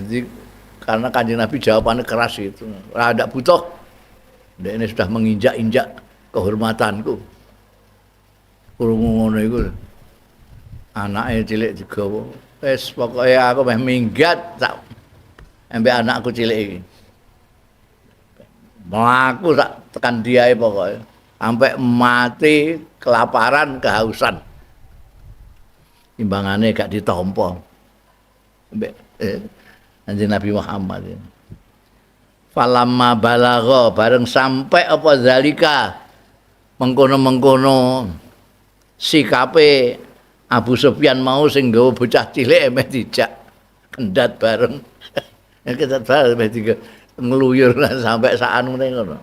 Jadi karena Kanjeng Nabi jawabannya keras itu. Ora ndak butuh. Ini sudah menginjak-injak kehormatanku. Krungu ngono iku. Anake cilik digawa. Wis pokoke aku meh minggat sak ambek anakku cilik iki. Mlaku sak tekan diae pokoke. Sampai mati kelaparan, kehausan. Timbangane gak ditampa. Ambek Kanjeng Nabi Muhammad. Falamma balagha bareng sampai apa zalika mengkono-mengkono sikape Abu Sufyan mau sing nggawa bocah cilik meh dijak kendat bareng. Kendat bareng meh ngluyur sampai saanune ngono.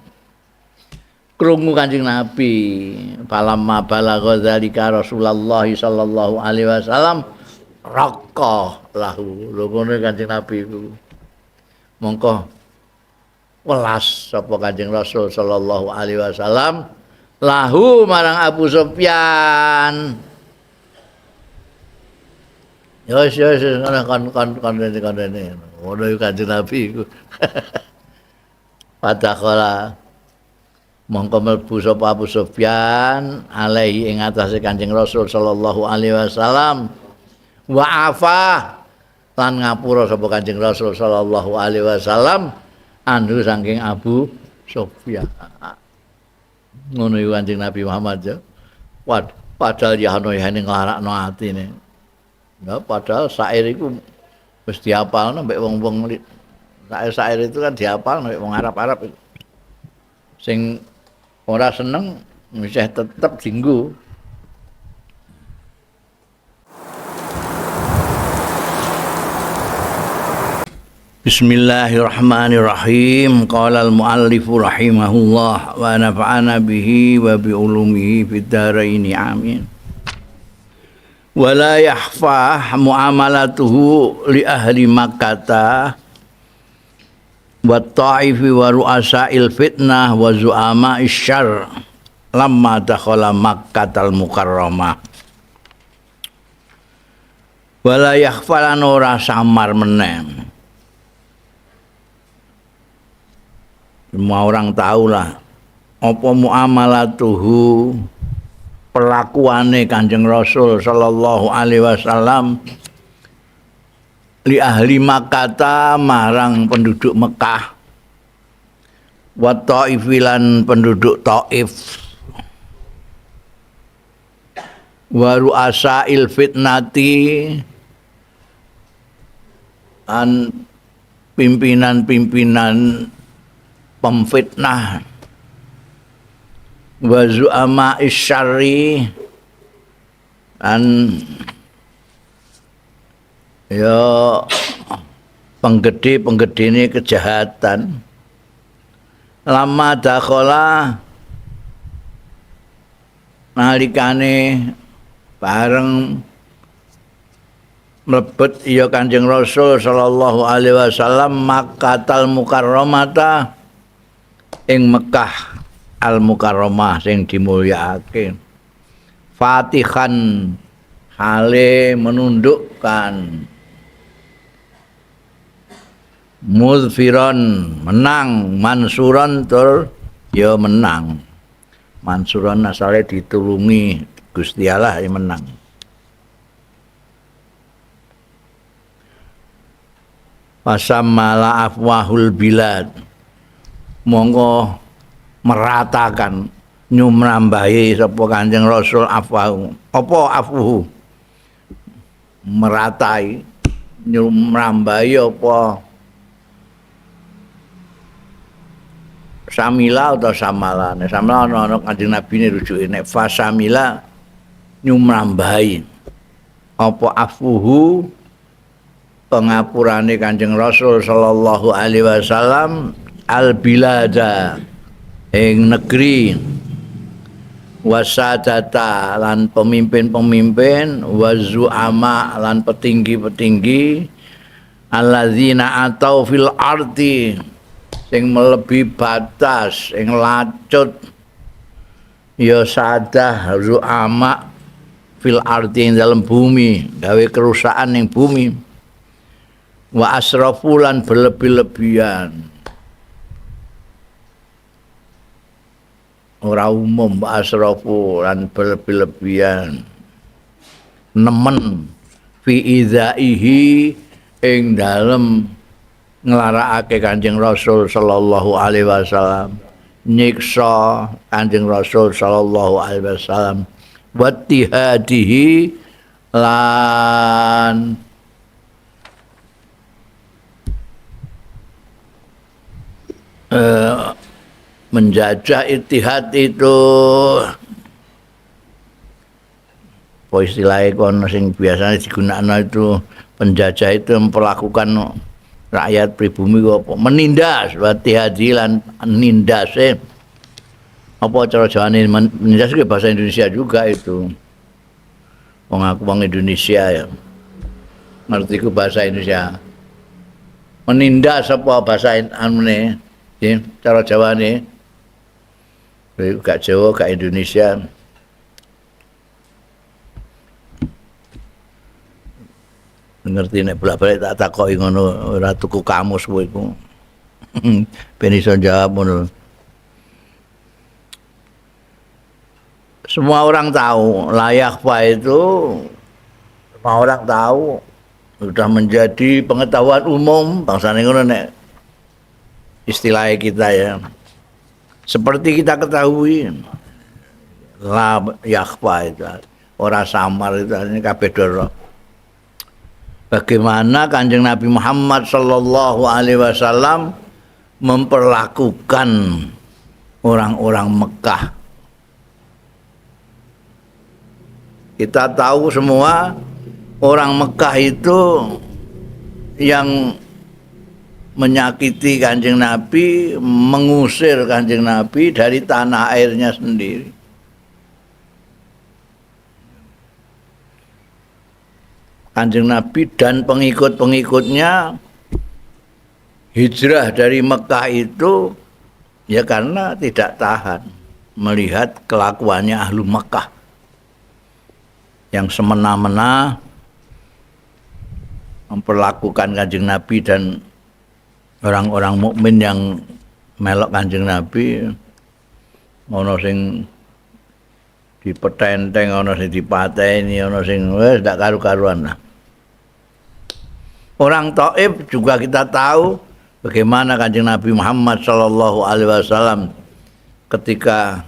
Krungu Kanjeng Nabi, falamma balagha zalika Rasulullah sallallahu alaihi wasallam raqqa lahu. Lho ngono Kanjeng Nabi iku. Mongko welas sapa Kanjeng Rasul sallallahu alaihi wasallam lahu marang Abu Sufyan. Ya wis ya wis ngono kon rene kon rene. Ngono iku Kanjeng Nabi iku. Padakala mongko mlebu sapa Abu Sufyan alaihi ing atase Kanjeng Rasul sallallahu alaihi wasallam wa afa lan ngapura sapa Kanjeng Rasul sallallahu alaihi wasallam anhu saking Abu Sufyan. Ngono iku Kanjeng Nabi Muhammad ya. Padahal ya ana yene nglarakno atine. Ya padahal syair iku wis dihafalno mbek wong-wong syair-syair itu kan dihafalno mbek wong Arab-Arab itu. Sing ora seneng isih tetep dinggo. Bismillahirrahmanirrahim. Qala al-muallif rahimahullah wa nafa'ana bihi wa bi ulumihi fid dharain amin. Wala yakhfa muamalatuhu li ahli Makkah wa ta'ifi wa ru'asa'il fitnah wa zu'ama'is syarr lamma dakhala Makkatal Mukarramah. Wala yakhfa lan ora samar meneh. Semua orang tahulah apa muamalatuhu perlakuane Kanjeng Rasul sallallahu alaihi wasallam li ahli Makkah marang penduduk Mekah wa Taif lan penduduk Taif wa ru'asail fitnati an pimpinan-pimpinan pemfitnah wa zu'ama isyarri an ya penggede-penggedene kejahatan lama dakhala nalikane bareng mlebet ya Kanjeng Rasul sallallahu alaihi wasallam Makkatal Mukarramata ing Mekah Al Mukarramah sing dimulyakake Fatihan hale menundukkan muzfiron menang mansuron tur ya menang mansuron asale ditulungi Gusti Allah ya menang. Pasamala afwahul bilad monggo meratakan nyumrambahi sapa Kanjeng Rasul afwahu apa afwuhu meratai nyumrambahi apa samila atau samala nek samala ana Kanjeng Nabi ne rujuke nek fasamila nyumrambahi apa afwuhu pengapurane Kanjeng Rasul sallallahu alaihi wasallam al bilada ing negeri wasadata lan pemimpin-pemimpin wazu'ama lan petinggi-petinggi alladzina atau fil ardi sing melebihi batas sing lacut ya sadah zu'ama fil ardi ing dalem bumi gawe kerusakan ning bumi Wa asrafu lan berlebih-lebihan. Ora umum wa asrafu lan berlebih-lebihan. Nemen fi idzaihi ing dalem nglarakake Kanjeng Rasul sallallahu alaihi wasallam, nyiksa Kanjeng Rasul sallallahu alaihi wasallam, wattihadihi lan menjajah ittihad itu. Apa istilahnya kono sing biasanya digunakan itu, penjajah itu memperlakukan rakyat pribumi apa, menindas, wattihadi lan nindase. Apa cara Jawane menindas itu bahasa Indonesia juga itu. Wong aku wong Indonesia ya. Ngerti ku bahasa Indonesia. Menindas apa bahasa anune? Nggih, cara Jawane. Iku gak Jawa, gak Indonesia. Ngerti nek bolak-balik tak takoki ngono ora tuku kamus kowe iku. Ben iso jawab ngono. Semua orang tahu layak fa itu, semua orang tahu, sudah menjadi pengetahuan umum bangsane ngono nek istilahnya kita ya. Seperti kita ketahui la yakhfa itu ora samar itu artinya kabeh doro. Bagaimana Kanjeng Nabi Muhammad sallallahu alaihi wasallam memperlakukan orang-orang Mekah. Kita tahu semua orang Mekah itu yang menyakiti Kanjeng Nabi, mengusir Kanjeng Nabi dari tanah airnya sendiri. Kanjeng Nabi dan pengikut-pengikutnya hijrah dari Mekah itu ya karena tidak tahan melihat kelakuannya ahlu Mekah yang semena-mena memperlakukan Kanjeng Nabi dan orang-orang mukmin yang melok Kanjeng Nabi, ana sing dipetenteng, ana sing dipateni, ana sing wis ndak karu-karuan lah. Orang Taif juga kita tahu bagaimana Kanjeng Nabi Muhammad sallallahu alaihi wasallam ketika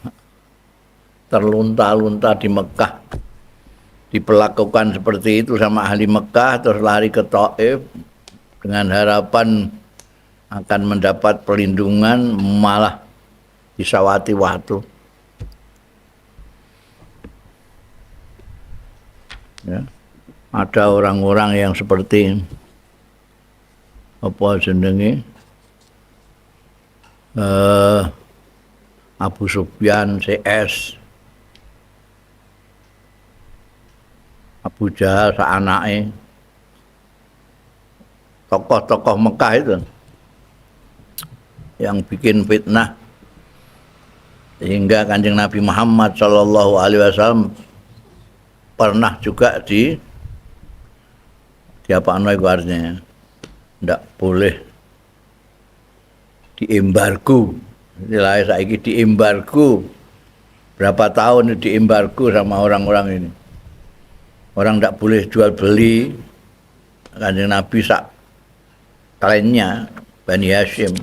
terlunta-lunta di Mekah, diperlakukan seperti itu sama ahli Mekah, terus lari ke Taif dengan harapan akan mendapat perlindungan, malah disawati watu. Ya. Ada orang-orang yang seperti apa jenenge Abu Sufyan CS, Abu Jahal saanake, tokoh-tokoh Mekah itu yang bikin fitnah sehingga Kanjeng Nabi Muhammad sallallahu alaihi wasallam pernah juga di diapakno iku artinya ndak boleh diembargo. Istilahnya saiki diembargo. Berapa tahun diembargo sama orang-orang ini. Orang ndak boleh jual beli. Kanjeng Nabi sak klannya Bani Hashim.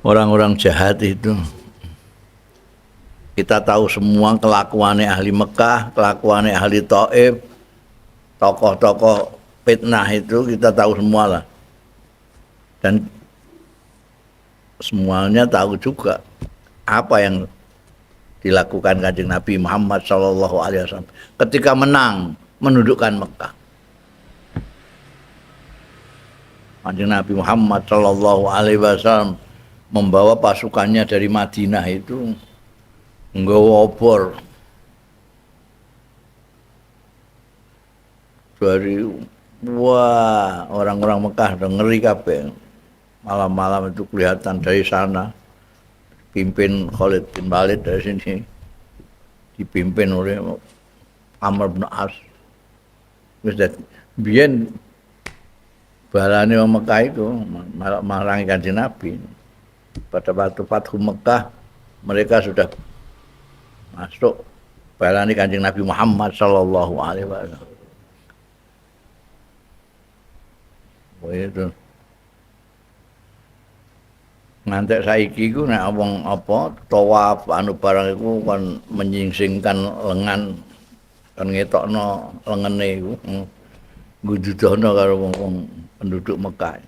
Orang-orang jahat itu. Kita tahu semua kelakuannya ahli Mekah, kelakuannya ahli Taif, tokoh-tokoh fitnah itu kita tahu semua lah. Dan semuanya tahu juga apa yang dilakukan Kanjeng Nabi Muhammad sallallahu alaihi wasallam ketika menang menundukkan Mekah. Kanjeng Nabi Muhammad sallallahu alaihi wasallam membawa pasukannya dari Madinah itu nggawa obor dari wah orang-orang Mekah udah ngeri kabeh. Malam-malam itu kelihatan dari sana, pimpin Khalid bin Walid dari sini, dipimpin oleh Amr bin As. Wis Biyen balane wong Mekah iku marangi Kanjeng Nabi. Pada waktu Fathu Mekah mereka sudah masuk balane Kanjeng Nabi Muhammad sallallahu alaihi wasallam. Itu. Ngantek saiki iku nek wong apa tawaf anu barang iku kon menyingsingkan lengan kon ngetokno lengene iku nggududono karo wong-wong penduduk Mekah.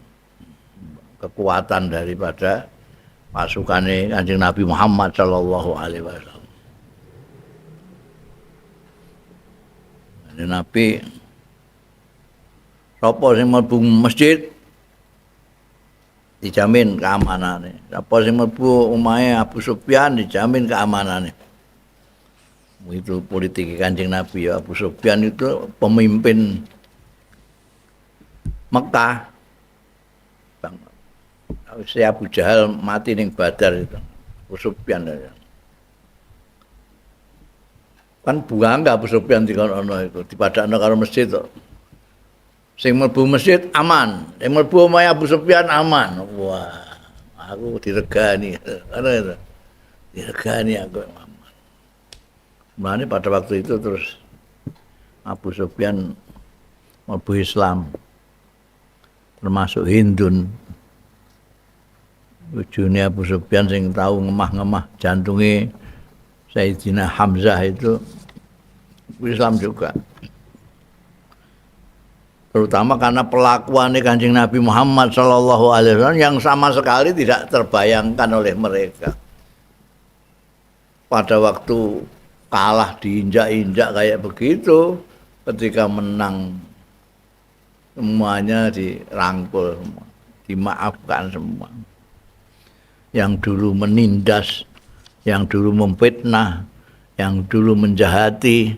Kekuatan daripada pasukane Kanjeng Nabi Muhammad sallallahu alaihi wasallam. Kanjeng Nabi sapa sing mlebu masjid dijamin keamanane. Sapa sing mlebu omahe Abu Sufyan dijamin keamanane. Itu politik Kanjeng Nabi ya. Abu Sufyan itu pemimpin Mekah. Si Abu Jahal mati ning Badar itu. Abu Sufyan. Kan bangga Abu Sufyan dikono iku, dipadakno karo masjid to. Sing mlebu masjid aman, sing mlebu omahe Abu Sufyan aman. Wah, aku diregani. Ngono itu. Diregani aku aman. Mulane pada waktu itu terus Abu Sufyan mlebu Islam. Termasuk Hindun. Bojone Abu Sufyan sing tau ngemah-ngemah jantunge Sayyidina Hamzah itu Islam juga. Terutama karena perlakuan Kanjeng Nabi Muhammad sallallahu alaihi wasallam yang sama sekali tidak terbayangkan oleh mereka. Pada waktu kalah diinjak-injak kayak begitu, ketika menang semuanya dirangkul semua, dimaafkan semua. Yang dulu menindas, yang dulu memfitnah, yang dulu menjahati,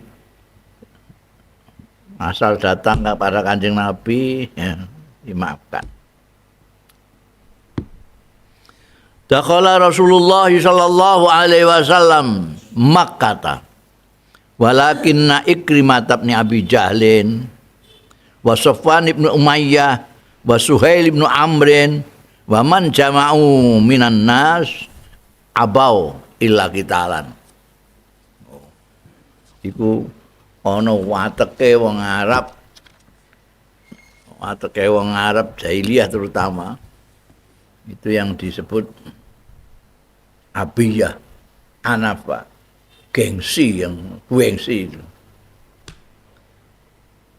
asal datang kepada Kanjeng Nabi, ya, dimaafkan. Dakhala Rasulullah sallallahu alaihi wasallam Makkah, walakinna Ikrimah bin Abi Jahlin wa Safwan ibn Umayyah wa Suhail ibn Amrin wa man jama'u minan nas abau illa qitalan. Iku ana wateke wong Arab, wateke wong Arab jahiliyah terutama, itu yang disebut abiyah, anafa, gengsi, yang gengsi itu.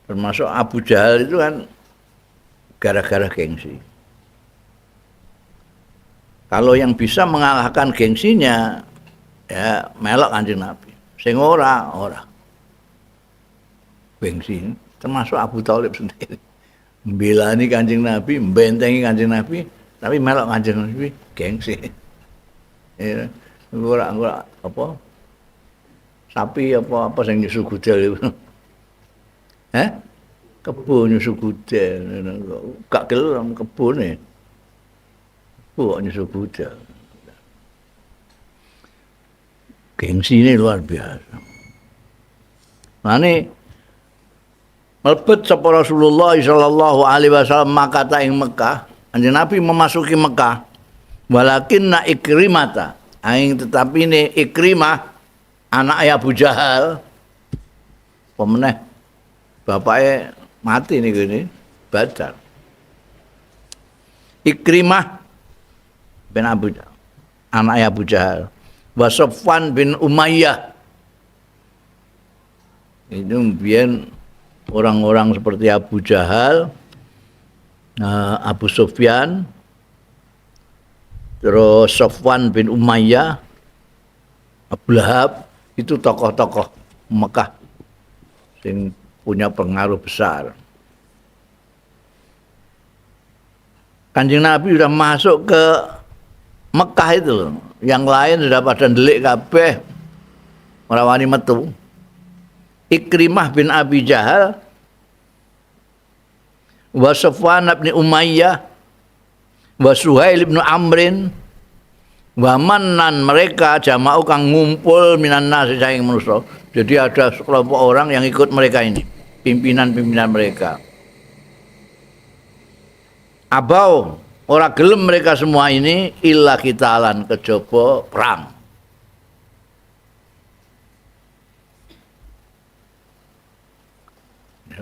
Termasuk Abu Jahal itu kan gara-gara gengsi. Kalau yang bisa mengalahkan gengsinya, ya melok Kanjeng Nabi. Sing ora, ora. Gengsi, termasuk Abu Thalib sendiri. Mbelani Kanjeng Nabi, mbentengi Kanjeng Nabi, tapi melok Kanjeng Nabi gengsi. Ya, ora apa? Sapi apa sing nyusu gudel iku. Heh? Kebo nyusu gudel, gak gelem kebone. Kebo nyusu gudel. Gengsine luar biasa. Mane mlebet sapa Rasulullah sallallahu alaihi wasallam makata ing Mekah, Kanjeng Nabi memasuki Mekah. Walakinna Ikrimata, aing tetapi ini Ikrimah anak Abu Jahal, pemeneh bapaknya mati nih gini, Badar. Ikrimah bin Abu Jahal, anak Abu Jahal, wa Safwan bin Umayyah. Itu biyen orang-orang seperti Abu Jahal, Abu Sufyan, terus Safwan bin Umayyah, Abu Lahab, itu tokoh-tokoh Mekah sing punya pengaruh besar. Kanjeng Nabi sudah masuk ke Mekah itu loh. Yang lain sudah pada ndelik kabeh, ora wani metu. Ikrimah bin Abi Jahal wa Safwan bin Umayyah wa Suhail bin Amrin wa manan mereka jama'u kang ngumpul minan nasi saking manusa. Jadi ada sekelompok orang yang ikut mereka ini, pimpinan-pimpinan mereka. Abau ora gelem mereka semua ini illa kitalan kejaba perang.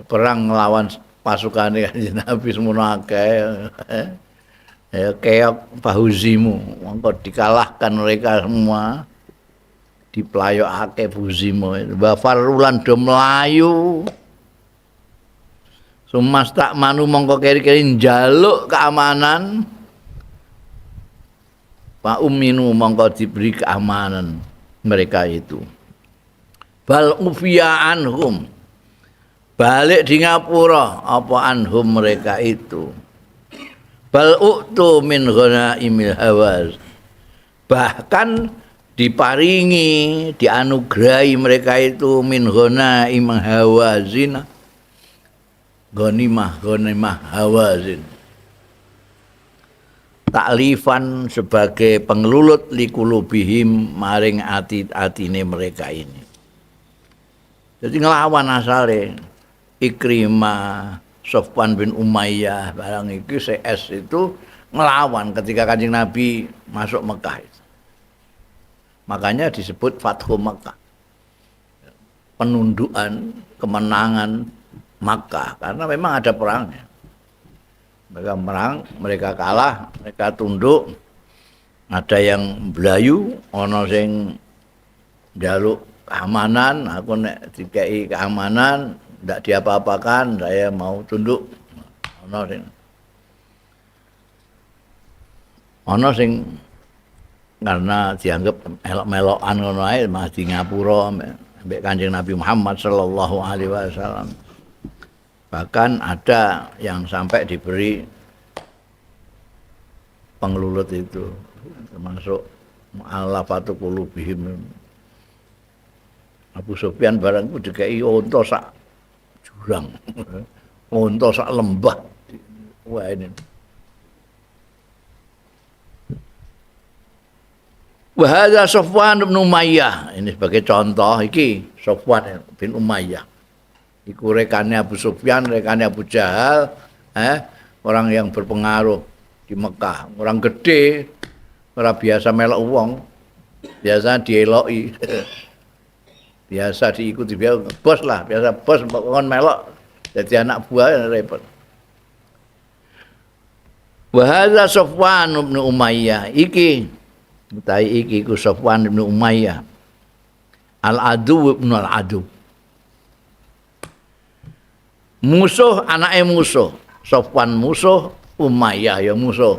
Perang nglawan pasukane Kanjeng Nabi semono akeh. Ya keok bahuzimu, mongko dikalahkan mereka semua. Diplayokake buzimu. Bafarulan do mlayu. Sumas tak manu mongko keri-keri njaluk keamanan. Pak Uminu mongko diberi keamanan mereka itu. Bal ufiya anhum. Balik di ngapura apa anhum mereka itu. Bal uktu min ghanaimil hawaz. Bahkan diparingi, dianugerahi mereka itu min ghanaim hawazin. Ghanimah, ghanimah hawazin. Taklifan sebagai pengelulut likulubihim maring ati-atine mereka ini. Jadi ngelawan asale Ikrimah, Sofwan bin Umayyah barang iki CS itu ngelawan ketika Kanjeng Nabi masuk Mekah itu. Makanya disebut Fathu Mekah. Penundukan, kemenangan Makkah karena memang ada perangnya. Mereka merang, mereka kalah, mereka tunduk. Ada yang mlayu, ana sing njaluk keamanan, aku nek dikei keamanan ndak diapa-apakan, saya mau tunduk. Ana sing karena dianggap melok-melokan ngono ae mah di ngapura ambek Kanjeng Nabi Muhammad sallallahu alaihi wasallam. Bahkan ada yang sampai diberi penglulut itu, termasuk mu'allafatu qulubihim. Abu Sufyan barang ku dikei unta sak jurang, unta sak lembah. Wah ini. Wa hadza Safwan bin Umayyah. Ini sebagai contoh iki Safwan bin Umayyah. Iku rekannya Abu Sufyan, rekannya Abu Jahal, orang yang berpengaruh di Mekah, orang gede, orang biasa melok wong, biasa dieloki, biasa diikuti, biasa bos lah, biasa bos kon melok, jadi anak buah repot. Wa hadza Safwan bin Umayyah, iki utawi iki iku Safwan bin Umayyah, al-adu ibn al-adu. Musuh anake musuh, Sofwan musuh, Umayyah ya musuh.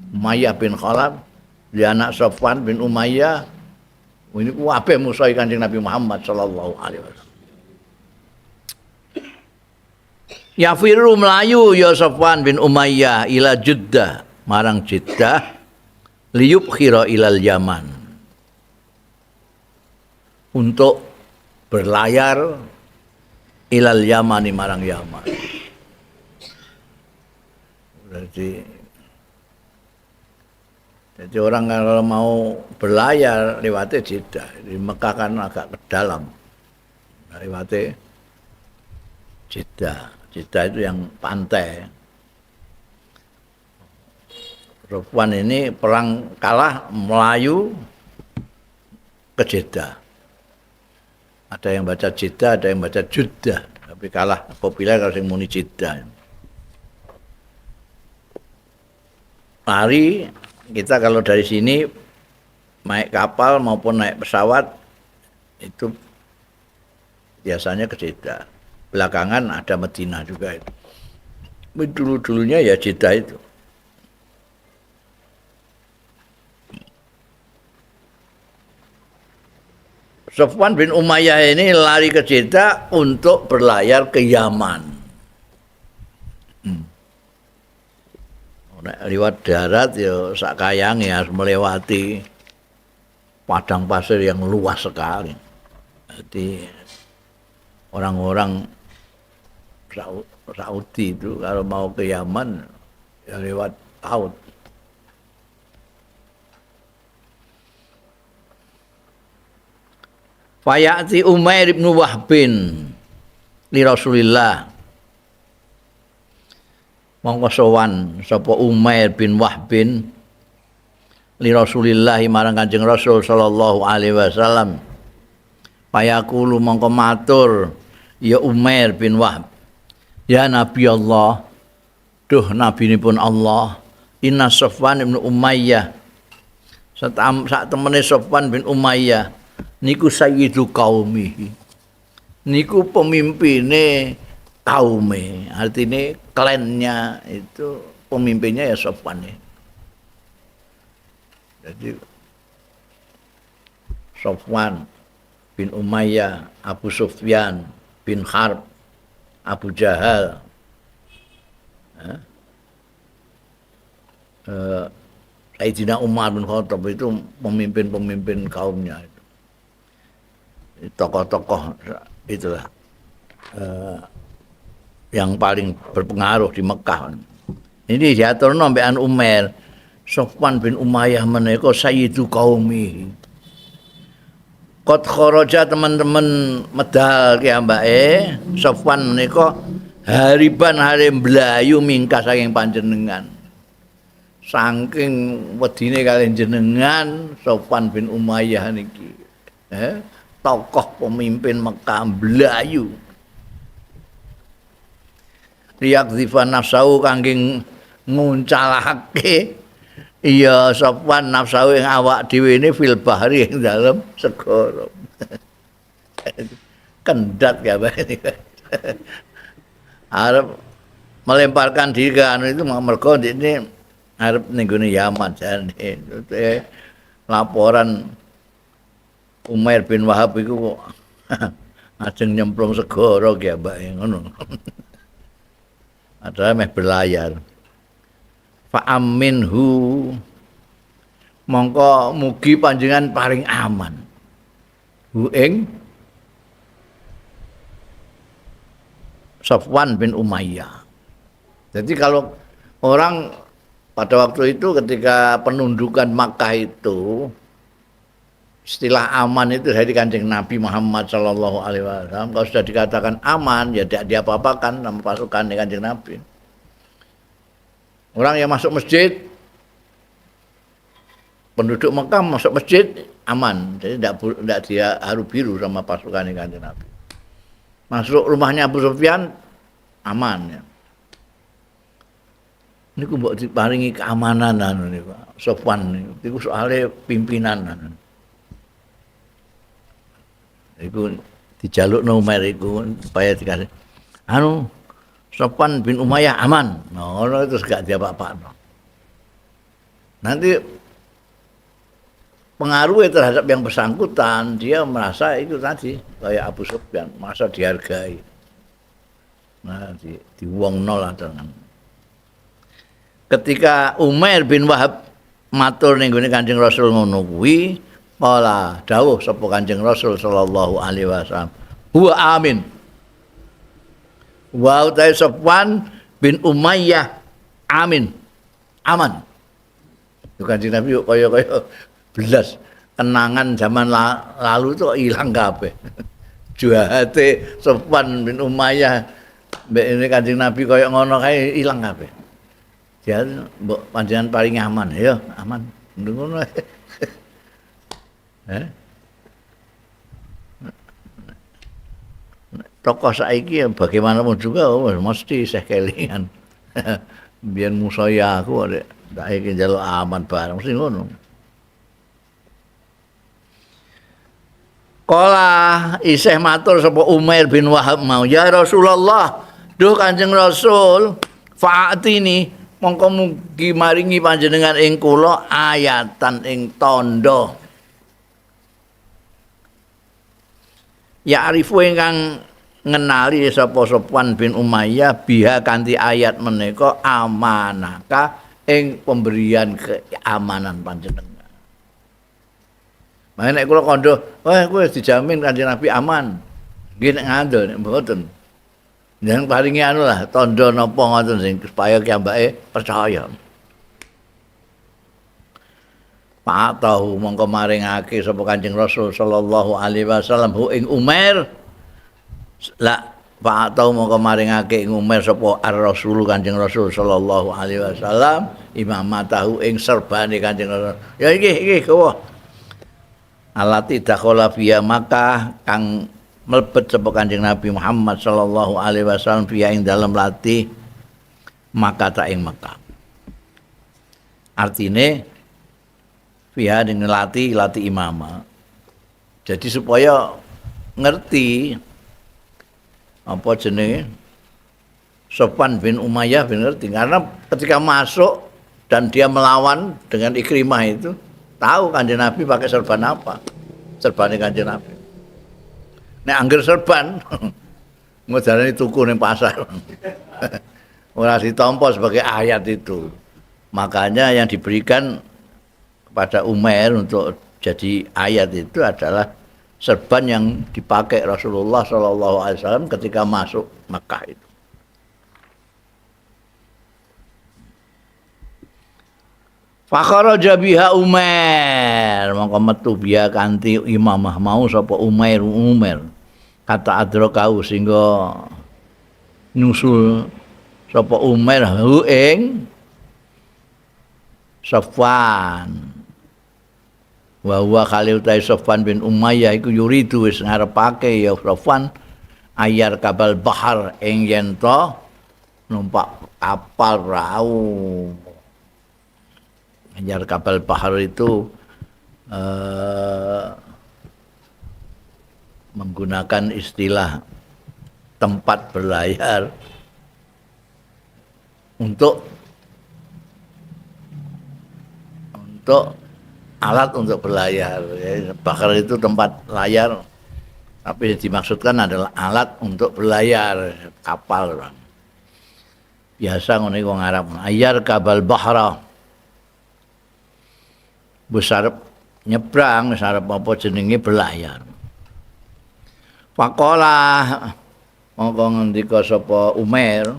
Umayyah bin Khalaf, dia anak Sofwan bin Umayyah. Ini kabeh musuh Kanjeng Nabi Muhammad sallallahu alaihi wasallam. Yafiru melayu ya Sofwan bin Umayyah ila Jeddah, marang Jeddah liyubkhira ilal Yaman. Untuk berlayar ilal Yamani marang Yaman. Berarti jadi orang kalau mau berlayar lewatnya Jeddah. Di Mekah kan agak ke dalam. Lewatnya Jeddah. Jeddah itu yang pantai. Sofwan ini perang kalah Melayu ke Jeddah. Ada yang baca Jeddah, ada yang baca Jeddah. Tapi kalah populer kalau sing muni Jeddah. Lari kita kalau dari sini naik kapal maupun naik pesawat itu biasanya ke Jeddah. Belakangan ada Madinah juga itu. Dulu-dulunya ya Jeddah itu. Sofwan bin Umayyah ini lari ke Jeddah untuk berlayar ke Yaman. Nek liwat darat ya sak kayange harus melewati padang pasir yang luas sekali. Jadi orang-orang Saudi itu kalau mau ke Yaman ya lewat laut. Fayati Umair bin Wahbin li Rasulillah. Mongko sowan sapa Umair bin Wahbin li Rasulillah marang Kanjeng Rasul sallallahu alaihi wasallam. Payaqulu mongko matur ya Umair bin Wahb, ya Nabi Allah, duh nabinipun Allah, inna Safwan bin Umayyah, sak temene Safwan bin Umayyah niku sayyidu qaumihi, niku pemimpine kaume, artine klannya itu pemimpinnya ya Safwan ya. Jadi Safwan bin Umayyah, Abu Sufyan bin Harb, Abu Jahal, Sayyidina Umar bin Khattab itu pemimpin-pemimpin kaumnya itu. Tokoh-tokoh itulah yang paling berpengaruh di Mekah. Ini diaturno ambekan Umar, Safwan bin Umayyah menika sayyidu qaumi. Qad kharaja teman-teman medal ki ambake Safwan menika hariban hare mlayu mingkah saking panjenengan. Saking wedine kaliyan jenengan Safwan bin Umayyah niki. Tokoh pemimpin Mekah mlayu. Liyakdzifa nafsahu kangge nguncalake iya Safwan nafsahu ing awak dhewe ini fil bahri ing dalem segara. Kendat kabeh. Arep melemparkan diri ke anu itu mergo ini arep ning gone Yaman jane. Laporan Umair bin Wahab iku kok ajeng nyemplung segara ki ambake ngono. Padahal meh berlayar. Fa aminhu mongko mugi panjenengan paring aman. Hu ing Safwan bin Umayyah. Jadi kalau orang pada waktu itu ketika penundukan Makkah itu istilah aman itu dari Kanjeng Nabi Muhammad sallallahu alaihi wasallam. Kalau sudah dikatakan aman ya tidak diapa-apakan sama pasukan Kanjeng Nabi. Orang yang masuk masjid, penduduk Mekah masuk masjid aman, jadi tidak dia haru biru sama pasukan Kanjeng Nabi. Masuk rumahnya Abu Sufyan aman ya. Niku mbok diparingi keamanan anu niku Safwan niku soalnya pimpinan anu. Iku dijalukno Umar iku supaya dikasih anu Safwan bin Umayyah aman. Nah, ngono terus gak diapa-apakno. Nanti pengaruhnya terhadap yang bersangkutan, dia merasa itu tadi kayak Abu Sufyan, merasa dihargai. Nah, di wongno lah dengan. Ketika Umair bin Wahab matur ning gone Kanjeng Rasul ngono kuwi, qala dawuh sapa Kanjeng Rasul sallallahu alaihi wasallam, huwa amin. Wa utai Safwan bin Umayyah amin. Aman. Itu Kanjeng Nabi kaya-kaya belas kenangan zaman lalu itu hilang kabeh. Jahate Safwan bin Umayyah mbek ini Kanjeng Nabi kaya ngono kae ilang kabeh. Dia mbok panjenengan paling aman ya, aman. Ngono. Tokoh saiki ya bagaimanapun juga mesti isih kelingan. Biyen musaya aku nek saiki njaluk aman bareng mesti ngono. Kala isih matur sapa Umair bin Wahab mau, ya Rasulullah, duh Kanjeng Rasul, fa'atini mongko mugi maringi panjenengan ing kula ayatan ing tandha. Ya arifu ingkang ngenali sapa Safwan bin Umayyah biha kanthi ayat menika amanaka ing pemberian keamanan panjenengan. Makane nek kula kandha, wah kowe dijamin Kanjeng Nabi aman. Nggih nek ngandel nek mboten. Jenengan paringi anu lah tandha napa ngoten sing supaya kiyambake percaya. Pak tahu mongko maringake sapa Kanjeng Rasul sallallahu alaihi wasallam hu ing Umair la Pak tau mongko maringake ing Umar sapa Ar-Rasul Kanjeng Rasul sallallahu alaihi wasallam imamatahu ing serbane Kanjeng Rasul. Ya iki iki kowe. Alati dakhala fiya Makkah kang mlebet sapa Kanjeng Nabi Muhammad sallallahu alaihi wasallam fiya ing dalem lati Makkah ta ing Makkah. Artine fiya ning lati lati imamah. Jadi supaya ngerti apa jenenge Sofwan bin Umayyah bin ngerti, karena ketika masuk dan dia melawan dengan Ikrimah itu tahu Kanjeng Nabi pakai serban apa, serbane Kanjeng Nabi. Nek angger serban ngojarane tuku ning pasar. Ora ditampa sebagai ayat itu. Makanya yang diberikan kepada Umair untuk jadi ayat itu adalah serban yang dipakai Rasulullah sallallahu alaihi wasallam ketika masuk Mekah itu. Fakharaja biha Umair, mongko metu biha kanthi imamah mau sapa Umair Umair. Kata adrakau sehingga nyusul sapa Umair hu ing Safwan. Wa huwa khalil ta Safwan bin Umayyah iku yuridu wis ngarepake ya Safwan ayar kabal bahar ing yen to numpak kapal perahu. Ayar kabal bahar itu menggunakan istilah tempat berlayar untuk alat untuk berlayar. Bahar itu tempat layar, tapi yang dimaksudkan adalah alat untuk berlayar, kapal. Biasa ngene wong Arab, ayar kabal bahra. Wis arep nyebrang, wis arep apa jenenge berlayar. Faqala mongko ngendika sapa Umair,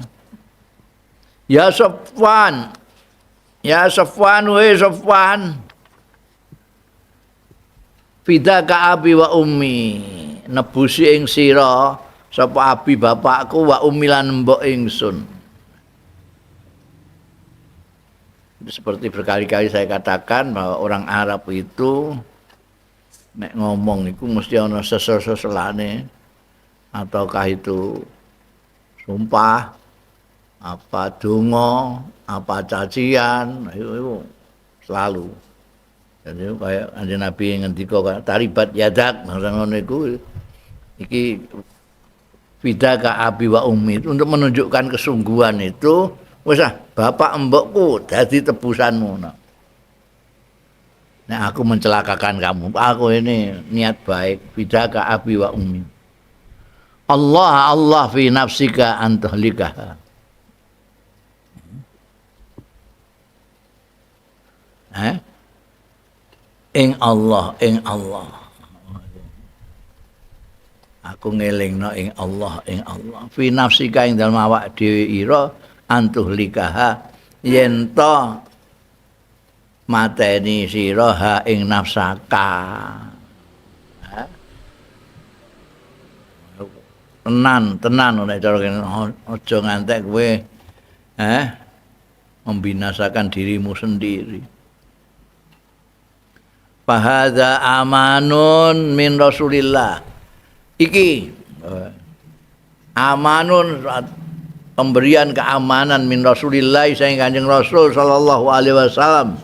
ya Safwan, ya Safwan, we Safwan, fidaka abi wa ummi, nebusi ing sira sapa abi bapakku wa ummi lan mbok ingsun. Seperti berkali-kali saya katakan bahwa orang Arab itu nek ngomong iku mesti ana sesel-seselane, ataukah itu sumpah, apa donga, apa cacian, itu selalu. Jadi kayak Kanjeng Nabi ngendika taribat yadak ngono iku iki fidaka abi wa ummi, untuk menunjukkan kesungguhan itu wis ah bapak mbokku dadi tebusanmu. Nah aku mencelakakan kamu, aku ini niat baik, fidaka abi wa ummi. Allah Allah fi nafsika antuhlikaha. Ing Allah, ing Allah. Aku ngelingno ing Allah, ing Allah. Fi nafsika ing dalem awak dhewe ira antuhlikaha yen to mateni sira ha ing nafsaka. Tenan, tenan nek cara kene aja ngantek kowe membinasakan dirimu sendiri. Fahadza amanun min Rasulillah. Iki amanun pemberian keamanan min Rasulillah saking Kanjeng Rasul sallallahu alaihi wasallam.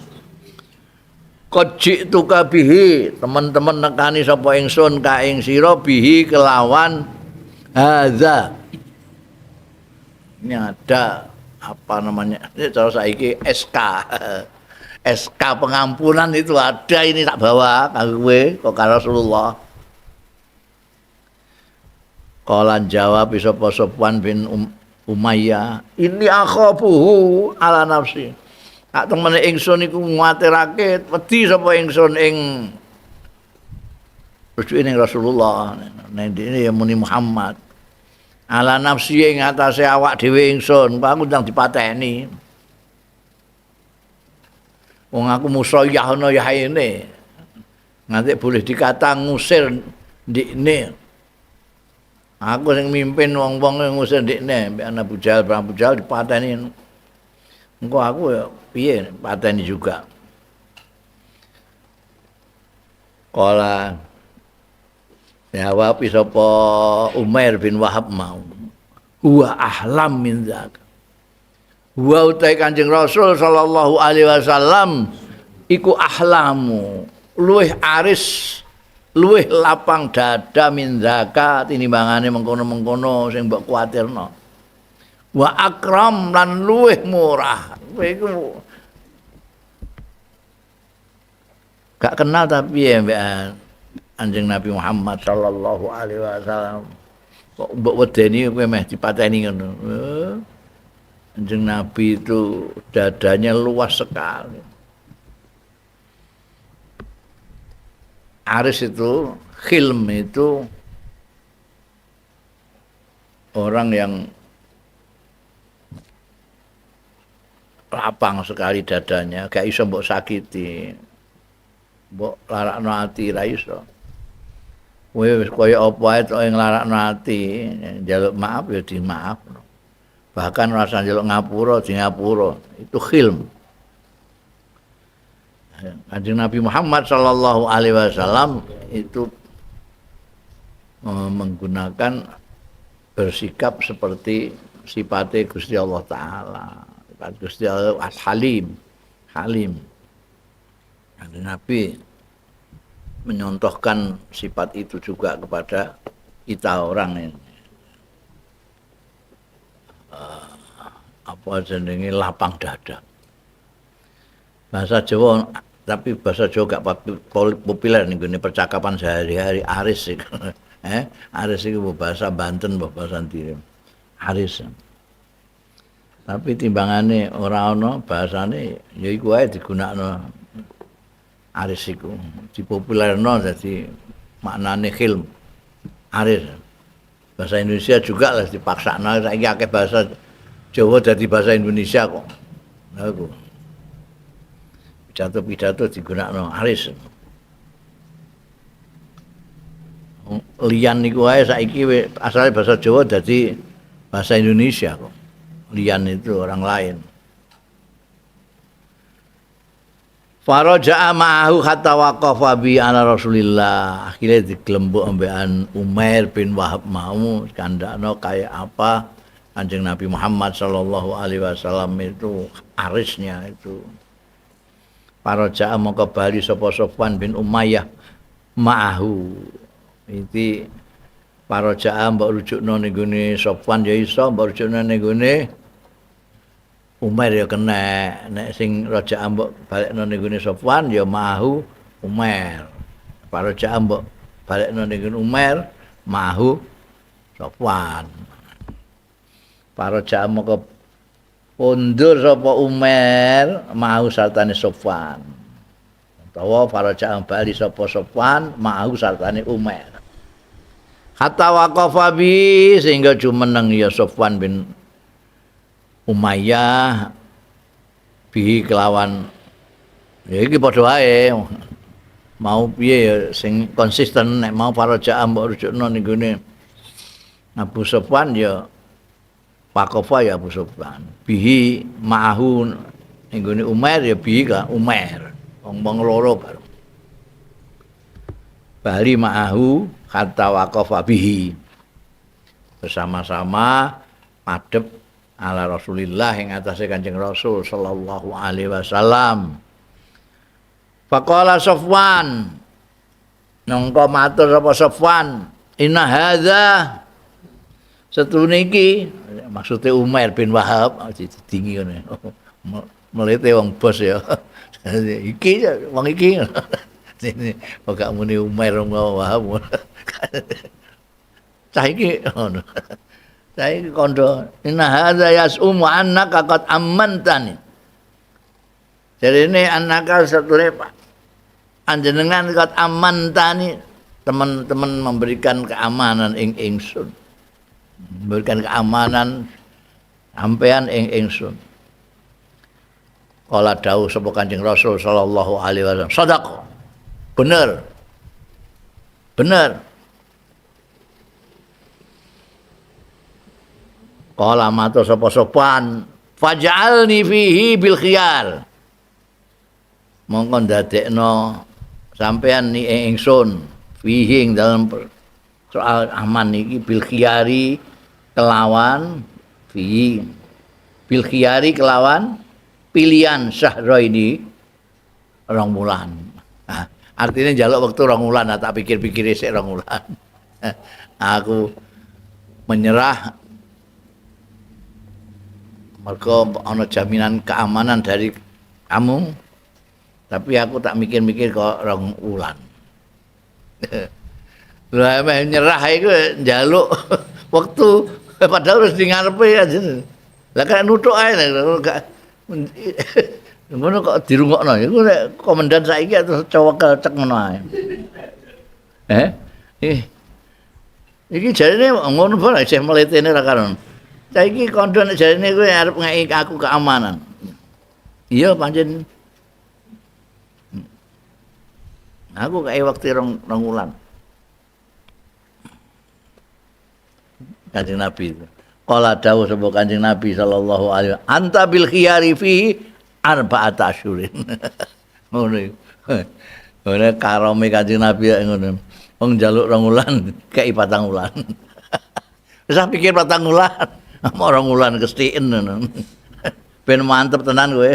Qad ji'tuka bihi, teman-teman nekani sapa ingsun ka ing sira bihi kelawan hadza. Ini ada apa namanya? Ini cara saiki SK. SK pengampunan itu ada, ini tak bawa kanggo kowe kok Rasulullah. Kala jawab sapa Sofwan bin Umayyah, ini akhafuhu ala nafsi. Tak temene ingsun iku nguwatirake wedi sapa ingsun ing rujuke ning Rasulullah, ning dene ya muni Muhammad. Ala nafsi ing atase awak dhewe ingsun, aku ndang dipateni. Wong aku musoyahno ya ini. Nganti boleh dikata ngusir ndikne. Aku sing mimpin wong-wong ngusir ndekne mbek Abu Jahal, Abu Jahal dipateni. Engko aku ya piye pateni juga. Kala jawab sapa Umair bin Wahab mau. Huwa ahlam min dzak. Huwa utai Kanjeng Rasul sallallahu alaihi wasallam iku ahlamu, luwih aris, luwih lapang dada min zakat tinimbangane mengkono-mengkono sing mbok kuwatirno. Wa akram lan luwih murah. Kowe iku gak kenal tapi ya mbek Kanjeng Nabi Muhammad sallallahu alaihi wasallam. Kok mbok wedeni kowe meh dipateni ngono. Kanjeng Nabi itu dadanya luas sekali. Aris itu, khilm itu orang yang lapang sekali dadanya, gak iso mbok sakiti, mbok larakno ati ra iso. Kowe wis kaya apa ae tok nglarakno ati, njaluk maaf ya dimaafno. Bahkan rasa njaluk ngapura di ngapura, itu khilm. Kanjeng Nabi Muhammad sallallahu alaihi wasallam itu menggunakan bersikap seperti sifatnya Gusti Allah Ta'ala. Sifat Gusti Allah Al-Halim, Halim. Kanjeng Nabi menyontohkan sifat itu juga kepada kita orang ini. Apa jenenge lapang dada. Bahasa Jawa, tapi bahasa Jawa gak populer ning gone percakapan sehari-hari aris iku. Aris iku bahasa Banten, bahasa ndi. Aris. Tapi timbangane ora ana bahasane ya iku wae digunakno aris iku. Dipopulerno dadi maknane khilm. Aris. Bahasa Indonesia juga lah dipaksakno saiki akeh bahasa Jawa dadi bahasa Indonesia kok. Lha iku. Pidato-pidato digunakno aris. Liyan niku wae saiki asale bahasa Jawa dadi bahasa Indonesia kok. Liyan itu orang lain. Faraja'a ma'ahu hatta waqafa bi ala Rasulillah. Akhirnya diglembuk ambekan Umair bin Wahab mau kandakno kaya apa Kanjeng Nabi Muhammad sallallahu alaihi wasallam itu arisnya itu. Faraja'a mongko bali sapa Sofwan bin Umayyah ma'ahu. Iki faraja'a mbok rujukno ning gone Sofwan ya iso, mbok rujukno ning gone Umair ya kena. Nek sing raja'a mbok balekno ning gone Sofwan ya ma'ahu Umair. Faraja'a mbok balekno ning gone Umair ma'ahu Sofwan. Faraja'a mongko undur sapa Umair mau sartane Sofwan. Utawa faraja bali sapa Sofwan mau sartane Umair. Hatta waqafa bi sehingga jumeneng ya Sofwan bin Umayyah bi kelawan ya iki padha wae. Mau piye ya sing konsisten nek mau faraja mbok rujukno ning gone Abu Sofwan ya waqafa ya Abu Sufyan. Bihi ma'ahu ning gone Umair ya bihi ka Umair. Wong-wong loro bareng. Bali ma'ahu hatta waqafa bihi. Bersama-sama madhep ala Rasulillah ing atase Kanjeng Rasul sallallahu alaihi wasallam. Faqala Sofwan, nangka matur sapa Sofwan, inna hadza setune iki maksude Umair bin Wahab didingi ngene. Melete wong bos ya. Iki wong iki. Kok gak muni Umair bin Wahab. Cah iki ngono. Cah iki kandha inna hadza yas'umu annaka qad amantani. Jarene annaka setune Pak anjenengan qad amantani, teman-teman memberikan keamanan ing ingsun. Memberikan keamanan sampean ing ingsun. Kala dawuh sapa Kanjeng Rasul sallallahu alaihi wasallam, sadaq. Bener. Bener. Kala matur sapa Sofwan, faj'alni fihi bil khiyar. Mongko ndadekno sampean ni ingsun fihi ing dalem soal aman iki bil khiyari kelawan fihi bil khiyari kelawan pilihan syahra ini 2 wulan. Nah, artinya njaluk wektu 2 wulan, tak pikir-pikir sik 2 wulan. Aku menyerah mergo ana jaminan keamanan dari kamu, tapi aku tak mikir-mikir kok 2 wulan. Lah meh nyerah iku njaluk wektu padahal wis di ngarepe aja. Lah kan nuthuk ae gak ngono kok dirungokno. Iku nek komandan saiki terus cowok cek ngono ae. Iki jarine ngono bae isih mletene ra karon. Saiki kandha nek jarine kowe arep ngeki aku keamanan. Iya pancen. Aku kae wektu 2 wulan. Kanjeng Nabi itu. Qala dawuh sapa Kanjeng Nabi sallallahu alaihi wasallam, anta bil khiyari fihi arba'ata asyurin. Ngono iku. Ngono karome Kanjeng Nabi ngono. Wong njaluk 2 wulan kei 4 wulan. Wis pikir 4 wulan, mau 2 wulan kesthiken ngono. Ben mantep tenan kowe.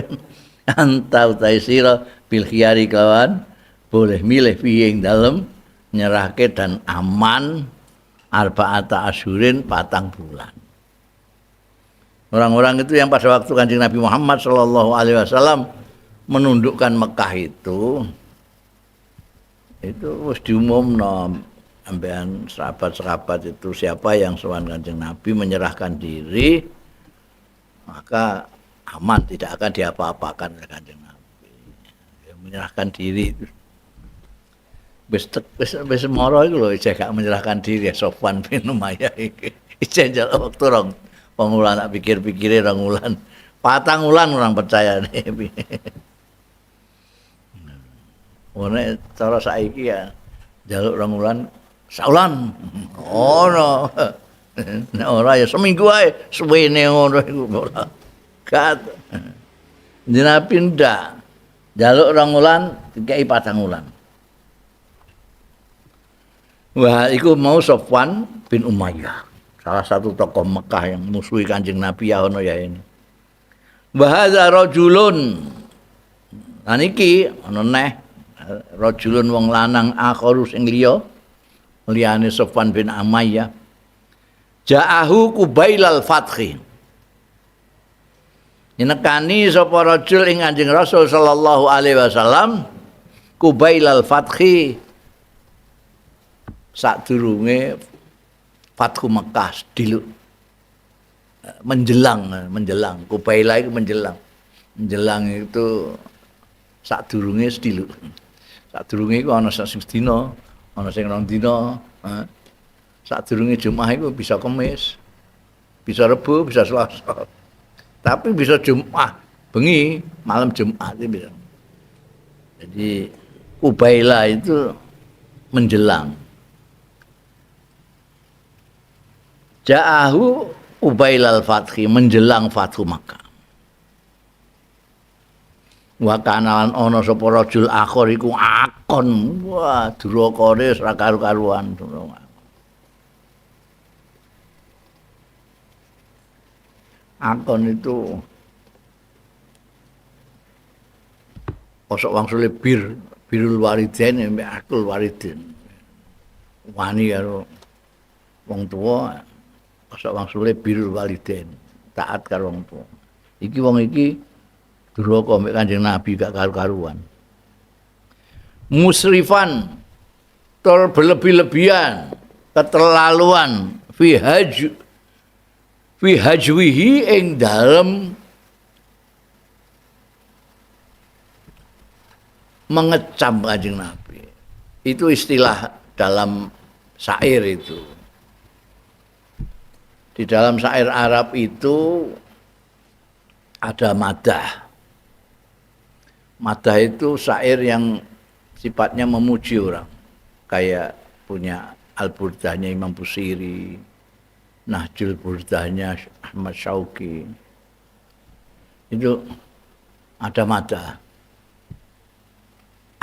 Anta utahe sira bil khiyari kawan boleh milih piye ing dalem nyerahke dan aman arba'ata asyurin 4 bulan. Orang-orang itu yang pada waktu Kanjeng Nabi Muhammad sallallahu alaihi wasallam menundukkan Mekah itu wis diumumno ambekan sahabat-sahabat itu, siapa yang sowan Kanjeng Nabi menyerahkan diri maka aman, tidak akan diapa-apakan oleh Kanjeng Nabi. Ya, menyerahkan diri itu. Wis moro iku lho isih gak menyerahkan diri ya Sofwan bin Umayyah iki. Isih njaluk wektu 2 wulan, tak pikir-pikire 2 wulan. 4 wulan orang percaya nih. Nek cara saiki ya njaluk 2 wulan, saulan. Ono. Nek ora ya seminggu ae suwene ngono iku ora. Gak. Nabi ndak. Njaluk 2 wulan dikeki 4 wulan. Wah, iku mau Sofwan bin Umayyah, salah satu tokoh Mekah yang musuhi Kanjeng Nabi ya ono ya ini. Wa hadza rajulun. Lan iki ana neh rajulun wong lanang akharu sing liya liyane Sofwan bin Umayyah. Ja'ahu kubailal fathi. Nyenekani sapa rajul ing Kanjeng Rasul sallallahu alaihi wasallam kubailal fathi sadurunge Fathu Mekah diluk menjelang Kubaila itu menjelang itu sadurunge sediluk. Sadurunge iku ana sing sedina, ana sing 2 dina. Sadurunge Jumat iku bisa Kamis, bisa Rebo, bisa Selasa. Tapi bisa Jumat bengi, malam Jumat itu bisa. Jadi Kubaila itu menjelang. Ja'ahu Ubailal Fathi, menjelang Fathu Makkah. Wa kana lan ana sapa rajul akhir iku akon. Wah, durakane ora karu-karuan. Akon itu osok wangsule bir, birul walidain mbek akul walidin. Wani karo wong tuwa. Osok wangsule birul walidain, taat karo wong tuwa. Iki wong iki duraka mbek Kanjeng Nabi gak karu-karuan. Musrifan, tur berlebih-lebihan, keterlaluan fi hajwihi ing dalem mengecam Kanjeng Nabi. Itu istilah dalam syair itu. Di dalam syair Arab itu ada madah. Madah itu syair yang sifatnya memuji orang. Kayak punya Al-Burdahnya Imam Busiri, Nahjul Burdahnya Ahmad Syauqi. Itu ada mada.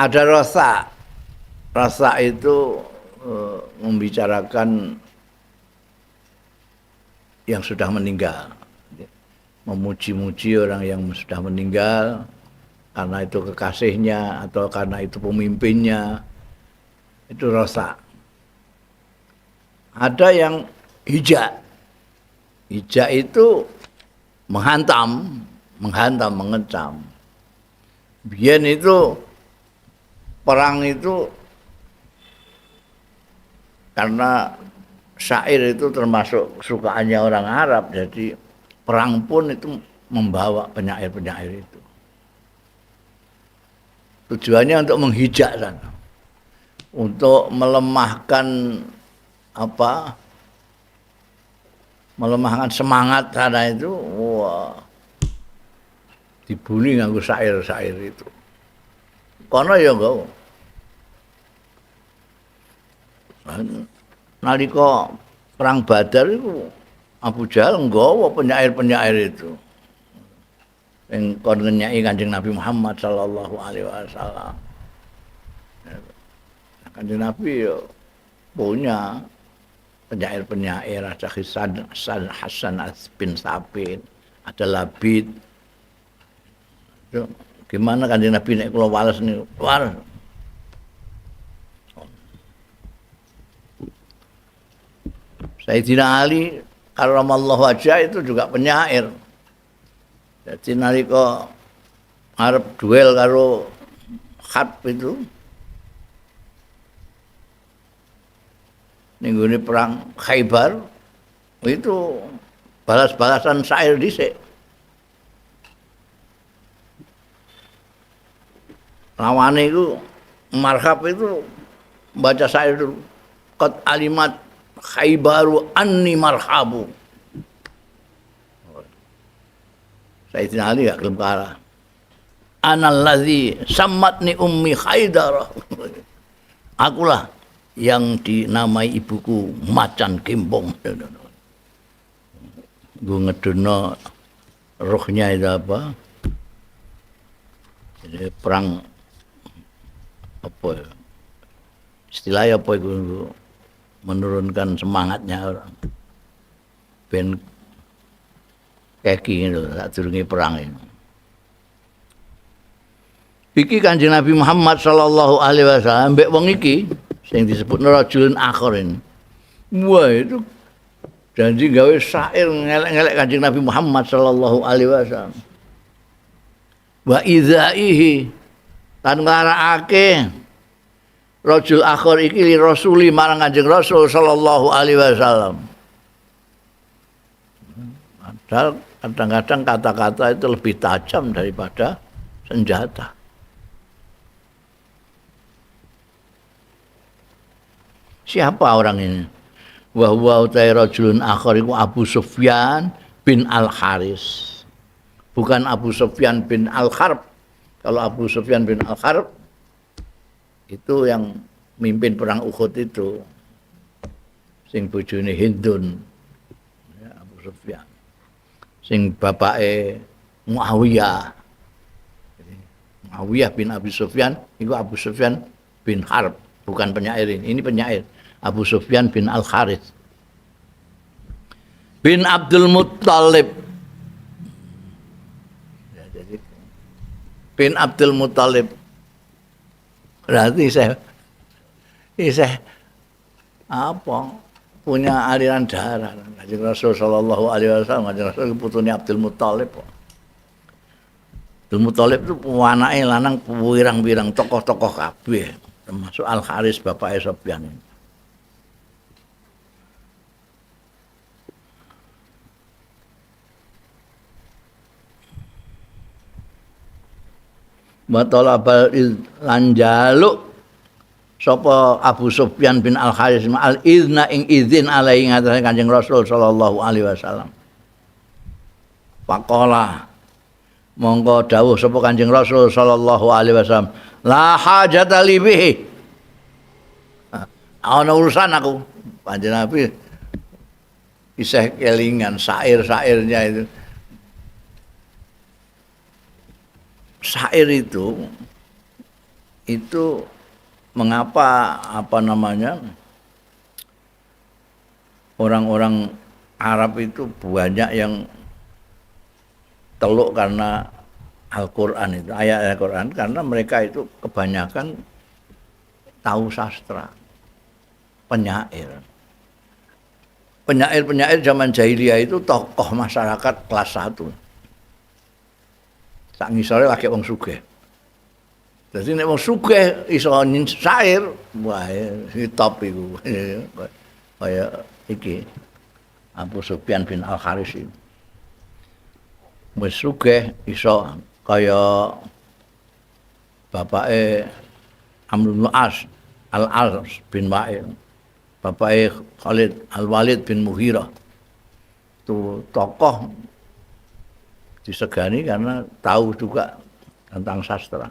Ada rasa. Rasa itu membicarakan yang sudah meninggal. Memuji-muji orang yang sudah meninggal karena itu kekasihnya atau karena itu pemimpinnya. Itu rasa. Ada yang hijak. Hijak itu menghantam, mengecam. Biyen itu perang itu karena syair itu termasuk kesukaannya orang Arab, jadi perang pun itu membawa penyair-penyair itu. Tujuannya untuk menghijak sana, untuk melemahkan apa? Melemahkan semangat sana itu, wah, dibully nganggo syair-syair itu. Kono ya enggak. Nalika perang Badar itu Abu Jahal nggawa penyair-penyair itu. Sing kon ngenyeki Kanjeng Nabi Muhammad sallallahu alaihi wasallam. Kanjeng Nabi yo punya penyair-penyair, ada Hasan, Hasan bin Sabit, ada Labid. Itu gimana Kanjeng Nabi nek kula wales niku? Wales. Sayyidina Ali karramallahu wajhah itu juga penyair. Jadi nalika arep duel karo Khatb itu ning gone perang Khaibar itu balas-balasan syair dhisik. Lawane iku Marhab itu baca syair dulu. Qad alimat Khaibaru anni marhabu. Sayyidina Ali gak gelem kalah. Anallazi sammatni ummi Khaidara. Akulah yang dinamai ibuku macan gembong. Gue ngedono rohnya itu apa? Jadi perang apa ya? Istilahnya apa itu? Menurunkan semangatnya orang. Ben keki itu tak durunge perang ini. Iki Kanjeng Nabi Muhammad sallallahu alaihi wasallam mbek wong iki sing disebut rajulun akhir ini. Wah, itu janji gawe syair ngelek-ngelek Kanjeng Nabi Muhammad sallallahu alaihi wasallam. Wa idzaihi lan nglarakake rajul akhir iki li rasuli marang Kanjeng Rasul sallallahu alaihi wasallam. Padahal kadang-kadang kata-kata itu lebih tajam daripada senjata. Siapa orang ini? Wa huwa utai rajulun akhir iku Abu Sufyan bin Al Haris. Bukan Abu Sufyan bin Al Harb. Kalau Abu Sufyan bin Al Harb itu yang mimpin perang Uhud itu, sing bojone Hindun, ya, Abu Sufyan, sing bapake Muawiyah. Muawiyah bin Abi Sufyan itu Abu Sufyan bin Harb, bukan penyair ini. Ini penyair Abu Sufyan bin Al Harith bin Abdul Muttalib. Ya, jadi bin Abdul Muttalib berarti saya apa punya aliran darah. Kanjeng Rasul sallallahu alaihi wasallam, Kanjeng Rasul putune Abdul Muttalib. Abdul Muttalib itu anake lanang pirang-pirang tokoh-tokoh kabeh, termasuk Al Haris bapake Sofyan ini. Wa talabal lan jaluk sapa Abu Sufyan bin Al Haris al izna ing izin alaihi ngatasé Kanjeng Rasul sallallahu alaihi wasallam. Faqala mongko dawuh sapa Kanjeng Rasul sallallahu alaihi wasallam, la hajata li bihi. Ana urusan aku. Kanjeng Nabi Isih kelingan syair-syairnya itu. Syair itu mengapa apa namanya orang-orang Arab itu banyak yang teluk karena Al-Quran itu, ayat Al-Quran, karena mereka itu kebanyakan tahu sastra, penyair. Penyair-penyair zaman jahiliyah itu tokoh masyarakat kelas 1. Sak ngisore lagi wong sugih. Dadi nek wong sugih iso syair, wah top iku. Kaya iki Abu Sufyan bin Al Haris iki. Wis sugih iso kaya bapake Amr bin As, Al-As bin Wa'il. Bapake Khalid Al-Walid bin Mughirah. Itu tokoh disegani karena tahu juga tentang sastra.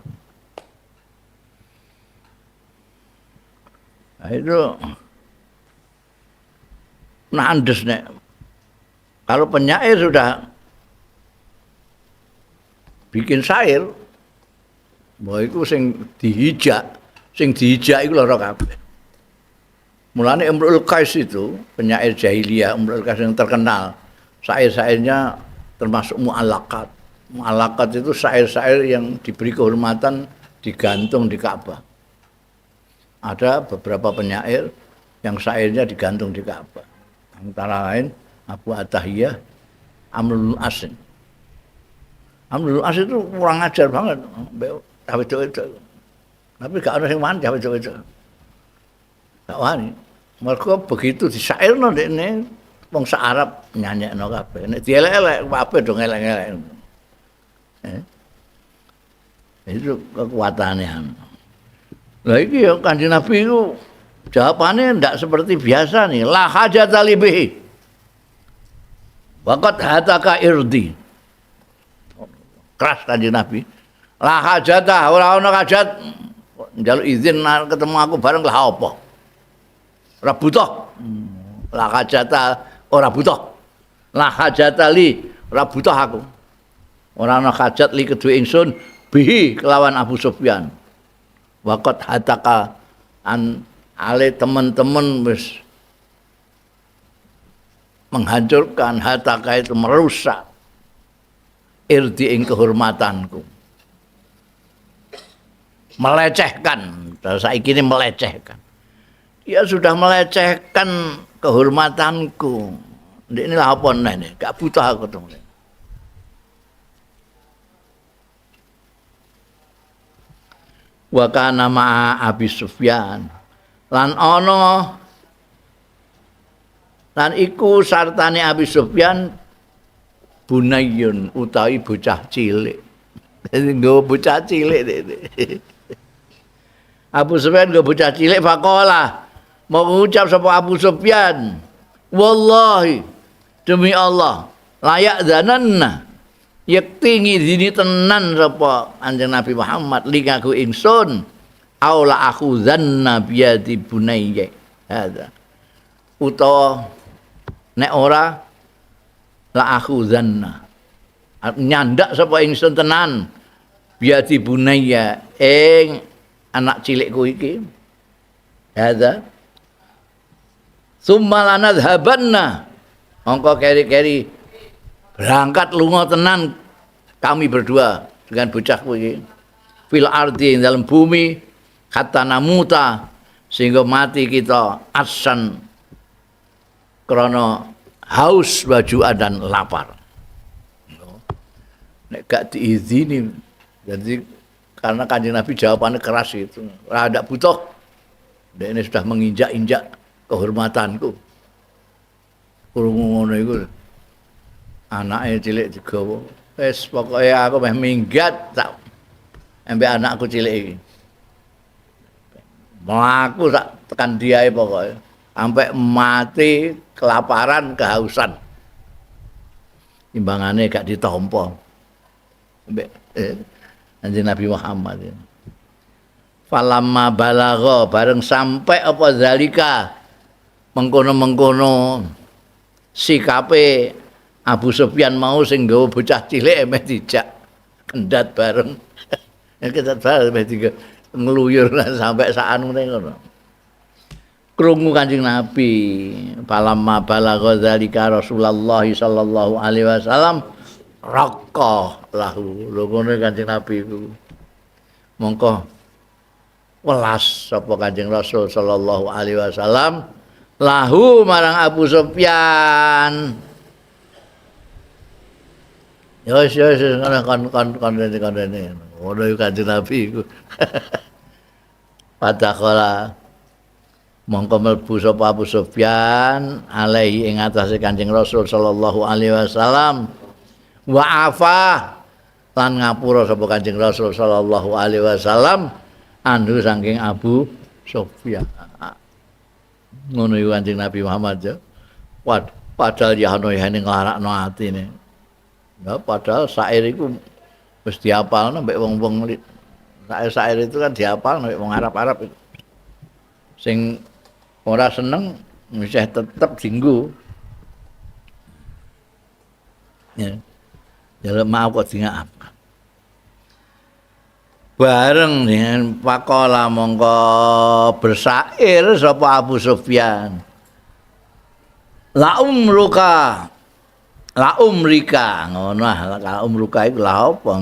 Nah, itu nandes nek. Kalau penyair sudah bikin syair, wah iku sing dihijak iku lara kabeh. Mulane Imrul Qais itu penyair jahiliyah, Imrul Qais yang terkenal. Syair-syairnya termasuk mu'allaqat. Mu'allaqat itu syair-syair yang diberi kehormatan digantung di Ka'bah. Ada beberapa penyair yang syairnya digantung di Ka'bah. Antara lain Abu Atahiyah, Amrul Asin. Amrul As itu kurang ajar banget, itu. Tapi gak ada yang wani itu. Gak wani. Mereka begitu disairno dekne wong sak Arab nyanyekno kabeh. Nek dielek-elek kabeh do ngelek-elek. Itu kekuatannya. Lah iki ya Kanjeng Nabi itu jawabannya ndak seperti biasa nih. La hajata li bihi. Waqad hataka irdi. Keras Kanjeng Nabi. La hajata, ora ana hajat. Njaluk izin ketemu aku bareng lah apa? Ora butuh. La hajata ora butuh. La hajata li, ora butuh aku. Ora ana hajat li kedue ingsun bihi kelawan Abu Sufyan. Waqad hataka an ale teman-teman wis menghancurkan, hataka itu merusak irdi ing kehormatanku. Melecehkan, saiki ini melecehkan. Dia sudah melecehkan kehormatanku. Ini lah apa nih? Gak butuh aku tuh. Wa kana ma'a Abi Sufyan. Lan ana lan iku sartane Abi Sufyan bunayyun utawi bocah cilik. Nggo bocah cilik. Abu Sufyan nggo bocah cilik faqala mau ngucap sapa Abu Sufyan, wallahi demi Allah layak zananna yekti ngizini tenan sapa Kanjeng Nabi Muhammad li ngaku ingsun aula aku zanna biyadi bunayya hadza utawa nek ora la aku zanna nyandak sapa ingsun tenan biyadi bunayya ing anak cilikku iki hadza summa lanadhabanna mongko keri-keri berangkat lunga tenan kami berdua dengan bocahku iki fil ardi dalam bumi hatta namuta sehingga mati kita asan krana haus wajua dan lapar. Nek gak diizini, jadi karena Kanjeng Nabi jawabannya keras itu, ora ndak butuh. Dia ini sudah menginjak-injak kehormatanku. Krungu ngono iku anake cilik digawa. Wis pokoke aku meh minggat tak ambek anakku cilik iki. Mlaku sak tekan diae pokoke. Sampai mati kelaparan, kehausan. Timbangane gak ditampa. Ambek Kanjeng Nabi Muhammad. Falamma balagha bareng sampai apa zalika mengkono-mengkono Sikape Abu Sufyan mau sing nggawa bocah cilik meh dijak kendat bareng. Kendat bareng meh ngluyur sampai saanune ngono. Krungu Kanjeng Nabi, falamma balagha zalika Rasulullah sallallahu alaihi wasallam raqqa lahu. Lho ngono Kanjeng Nabi iku. Mongko welas sapa Kanjeng Rasul sallallahu alaihi wasallam lahu marang Abu Sufyan. Ya wis ya wis ngono kon rene. Ngono iku Kanjeng Nabi iku. Padakala mongko mlebu sapa Abu Sufyan alaihi ing atase Kanjeng Rasul sallallahu alaihi wasallam wa afa lan ngapura sapa Kanjeng Rasul sallallahu alaihi wasallam anhu saking Abu Sufyan. Ngono iku Kanjeng Nabi Muhammad ya. Padahal ya ana yene nglarakno atine. Ya padahal syair iku wis diapalno mbek wong-wong syair-syair itu kan diapalno mbek wong Arab-Arab itu. Sing ora seneng isih tetep dinggo. Ya. Ya maaf kok dingaap. Bareng dengan pakola mongko bersair sapa Abu Sufyan. La umruka la umrika ngono ah la umruka iku lha apa?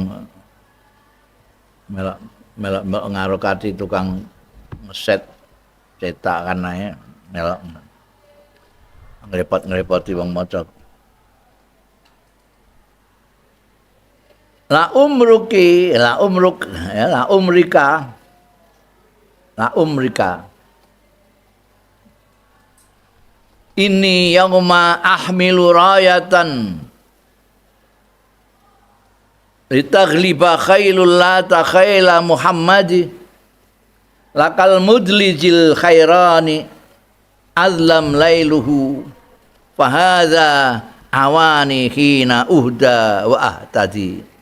Melok melok ngarokati tukang ngeset cetakan ae melok ngrepot-ngrepoti wong maca. La umruki, la umruk, ya, la umrika. La umrika. Ini yauma ahmilu rayatan litaghliba khailul lata khaila Muhammadi lakal mudlijil khairani azlam lailuhu fahadha awani hina uhda wa ahtadi.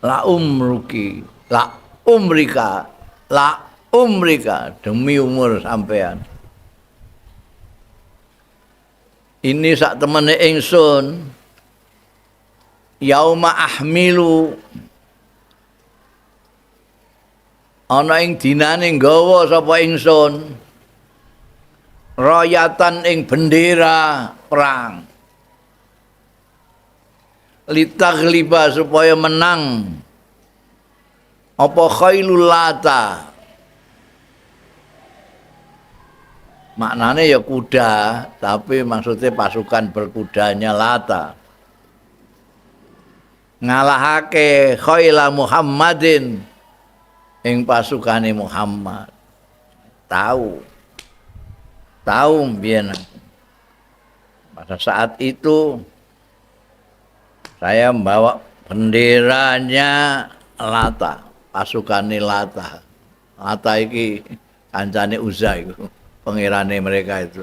La umruki, la umrika, la umrika, demi umur sampean. Ini sak temene ingsun yauma ahmilu ana ing dinane nggawa sapa ingsun rayatan ing bendera perang litaghliba supaya menang apa khailul lata. Maknane ya kuda, tapi maksudnya pasukan berkudanya Lata. Ngalahake khaila Muhammadin ing pasukane Muhammad. Tahu. Tahu mbiyen. Pada saat itu saya membawa benderanya Lata, pasukane Lata. Lata iki kancane Uzza iku, pangerane mereka itu.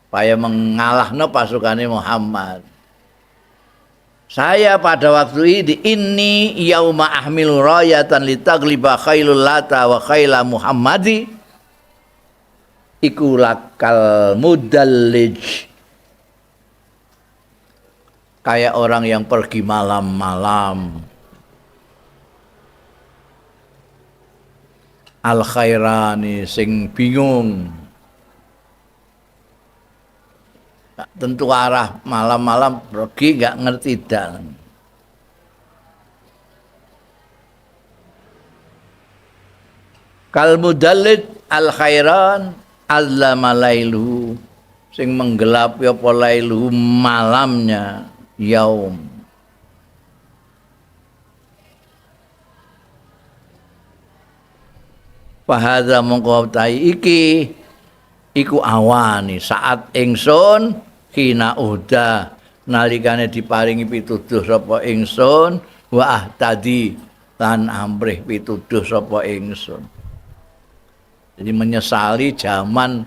Supaya mengalahno pasukane Muhammad. Saya pada waktu ini inni yauma ahmilu rayatan litaghliba khailul lata wa khaila Muhammadi iku lakal mudallij, kayak orang yang pergi malam-malam al khairani sing bingung tentu arah, malam-malam pergi nggak ngerti dalan. Kal mudallid al khairan azlama lailu, sing menggelapi apa lailu malamnya yaum. Fahadza mongko tai iki iku awani saat ingsun kina uda nalikane diparingi pituduh sapa ingsun wa ahtadi lan amrih pituduh sapa ingsun. Jadi menyesali zaman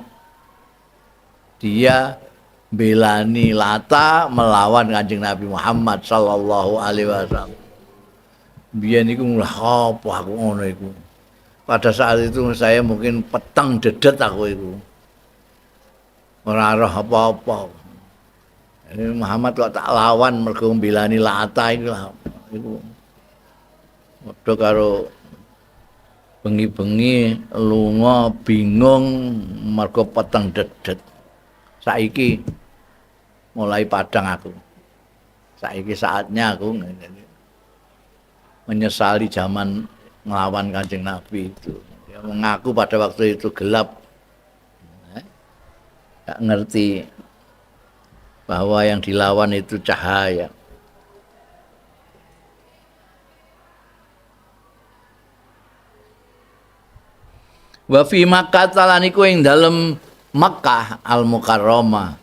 dia belani Lata melawan Kanjeng Nabi Muhammad sallallahu alaihi wasallam. Biyen iku lah apa aku ngono iku. Pada saat itu saya mungkin peteng dedet aku itu. Ora roh apa-apa. Ini Muhammad kok tak lawan mergo mbelani Lata iku lah. Iku padha karo bengi-bengi lunga bingung mergo peteng dedet. Saiki mulai padang aku. Saiki saatnya aku menyesali zaman nglawan Kanjeng Nabi itu. Dia mengaku pada waktu itu gelap. Gak ngerti bahwa yang dilawan itu cahaya. Wa fi Makkah lan iku ing dalem Makkah al-Mukarramah.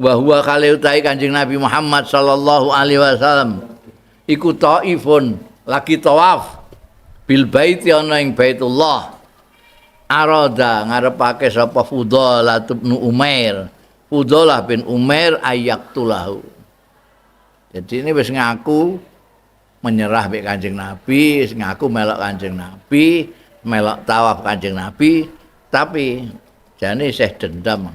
Wa huwa kale utahe Kanjeng Nabi Muhammad sallallahu alaihi wasallam iku taifun lagi tawaf bil baiti ana ing Baitullah. Arada ngarepake sapa Fudalah bin Umair, Fudalah bin Umair ayaktulahu. Jadi ini wis ngaku menyerah mbek Kanjeng Nabi, wis ngaku melok Kanjeng Nabi, melok tawaf Kanjeng Nabi, tapi jane isih dendam.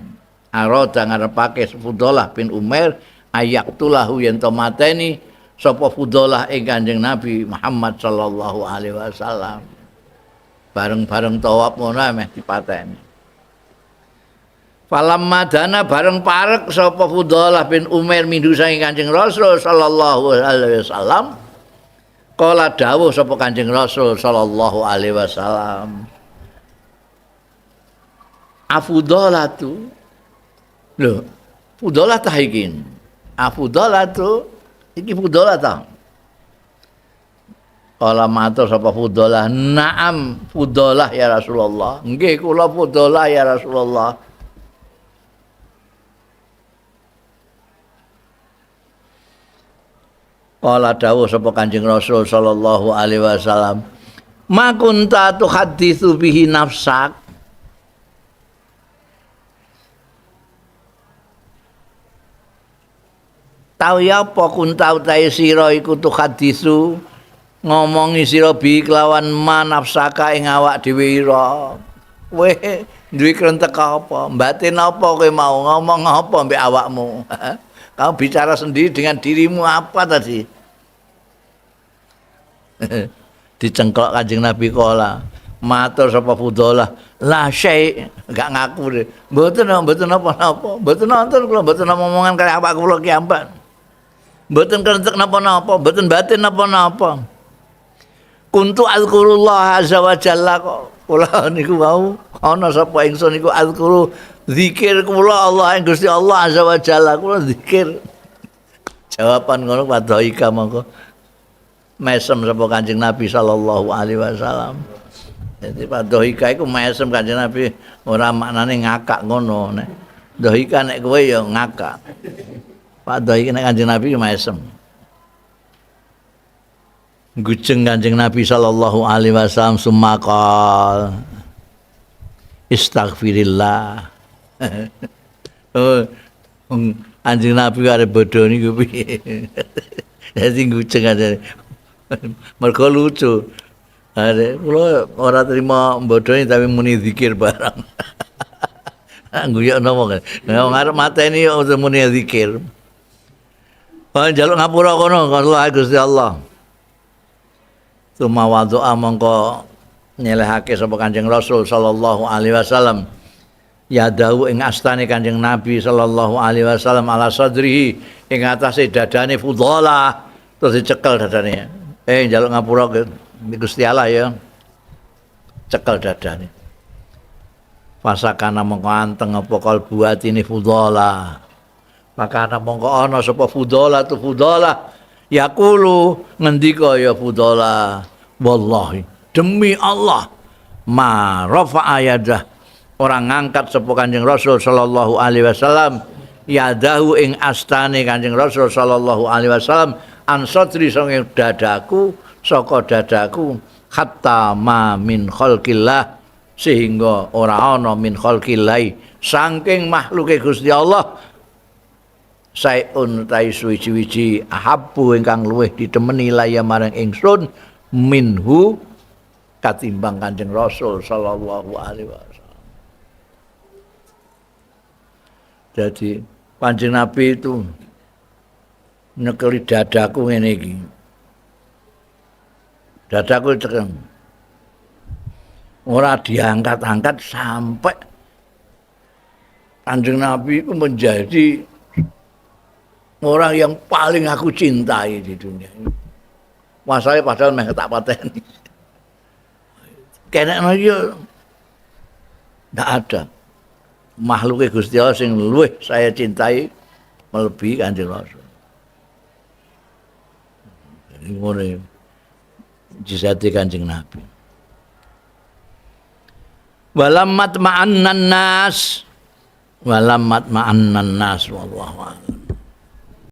Arada ngarepake Fudalah bin Umair ayaktulahu yen to mateni sapa Fudalah ing Kanjeng Nabi Muhammad sallallahu alaihi wasallam. Bareng-bareng tawaf ngono meh dipateni. Falamma dana bareng parek sapa Fudalah bin Umair mindu saking Kanjeng Rasul sallallahu alaihi wasallam. Kala dawuh sapa Kanjeng Rasul sallallahu alaihi wasallam. Afudalatu. Lho, Fudalah ta iki? Afudalatu iki Fudalah ta? Kala matur sapa Fudalah, "Na'am Fudalah ya Rasulullah." Nggih kula Fudalah ya Rasulullah. Kala dawuh sapa Kanjeng Rasul sallallahu alaihi wasallam, "Ma kunta tuhadditsu bihi nafsak?" Tau ya apa kunta utahe sira iku tuhadditsu ngomongi sira bi kelawan ma nafsaka ing awak dhewe ira. Kowe duwe krentek apa? Batin apa kowe mau ngomong apa mbek awakmu? Kamu bicara sendiri dengan dirimu apa tadi? Dicengklok Kanjeng Nabi kala matur sapa Fudalah, la syai, enggak ngaku deh. Mboten mboten napa-napa, mboten nonton kula mboten omongan karo awak kula ki ambak. Mboten krentek napa-napa, mboten batin napa-napa. Kuntu azkurullah azza wa jalla kok kula niku wau ana sapa ingsun niku azkuru zikir kula Allah ing Gusti Allah azza wa jalla kula zikir. Jawaban ngono padhaika mongko mesem sapa Kanjeng Nabi sallallahu alaihi wasallam. Jadi padhaika iku mesem Kanjeng Nabi ora maknane ngakak ngono nek dhahika nek kowe ya ngakak. Padhaika nek Kanjeng Nabi mesem. Gujeng Kanjeng Nabi sallallahu alaihi wasallam sumakal istaghfirillah. Oh, Kanjeng Nabi arep bodho niku piye? Dadi gujeng aja. Mergo lucu. Are kula ora trima bodhone tapi muni zikir barang. Guyokno wong. Wong arep mateni kok muni zikir. Oh, njaluk ngapura kono karo Gusti Allah. Tumawadhu'a mongko nyelehake sapa Kanjeng Rasul sallallahu alaihi wasallam ya dawu ing astane Kanjeng Nabi sallallahu alaihi wasallam ala sadrihi ing atase dadane Fudalah terus dicekel dadane. Njaluk ngapura Gusti Allah ya. Cekel dadane. Fasakana mongko anteng apa kalbu atine Fudalah. Makana mongko ana sapa Fudalah tu Fudalah yaqulu ngendika ya Fudalah, wallahi demi Allah ma rafa'a yadah orang ngangkat sapa Kanjeng Rasul sallallahu alaihi wasallam yadahu ing astane Kanjeng Rasul sallallahu alaihi wasallam an sadri sanging dadaku saka dadaku hatta ma min khalqillah sehingga ora ana min khalqillah saking makhluke Gusti Allah saeun tai suwiji-wiji ahabbu ingkang luwih ditemeni laya marang ingsun minhu katimbang Kanjeng Rasul sallallahu alaihi wasallam. Jadi Kanjeng Nabi itu nyekeli dadaku ngene iki. Dadaku cekeng. Ora diangkat-angkat sampai Kanjeng Nabi itu menjadi orang yang paling aku cintai di dunia ini. Masalahnya padahal meh tak pateni. Kene iki ndak ada makhluk Gusti Allah sing luwih saya cintai melebihi Kanjeng Rasul. Ini ngono mukjizate Kanjeng Nabi. Walammat ma'annan nas, walammat ma'annan nas, wallahu a'lam.